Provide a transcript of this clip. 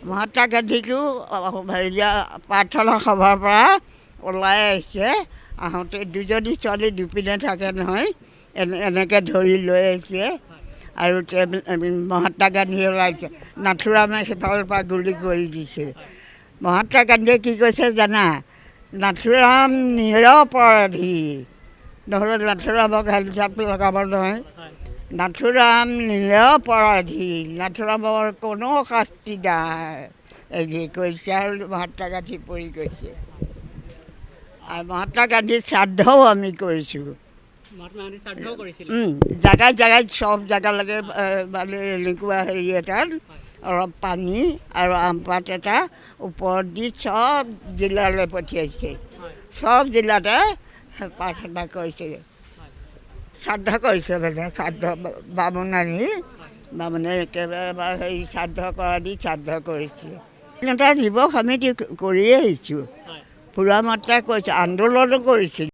মহাত্মা গান্ধীকো হেৰিয়া প্ৰাৰ্থনা সভাৰ পৰা ওলাই আহিছে। আহোঁতে দুজনী ছোৱালী দুপিনে থাকে নহয়, এনেকৈ ধৰি লৈ আহিছে। আৰু মহাত্মা গান্ধী ওলাইছে, নাথুৰামে সিফালৰ পৰা গুলি কৰি দিছে। মহাত্মা গান্ধীয়ে কি কৈছে জানা? নাথুৰাম নিৰপৰাধী, নহ'লে নাথুৰামক হেণ্ডচাপ লগাব নহয়। নাথুৰাম নিৰপৰাধী, নাথুৰামৰ কোনো শাস্তি নাই, এই কৈছে। আৰু মহাত্মা গান্ধী পৰি গৈছে। আৰু মহাত্মা গান্ধীৰ শ্ৰাদ্ধও আমি কৰিছোঁ। জেগাই জেগাই চব জেগালৈকে মানে এনেকুৱা হেৰি এটাত অলপ পানী আৰু আমপাত এটা ওপৰত দি চব জিলালৈ পঠিয়াইছে। চব জিলাতে প্ৰাৰ্থনা কৰিছে, শ্ৰাদ্ধ কৰিছে। মানে শ্ৰাদ্ধ বামুণ আনি, বামুণে একেবাৰে হেৰি শ্ৰাদ্ধ কৰা দি শ্ৰাদ্ধ কৰিছে। স্বাধীনতা দিৱস আমি কৰিয়ে আহিছোঁ, পুৰা মাত্ৰা কৰিছোঁ, আন্দোলনো কৰিছিলোঁ।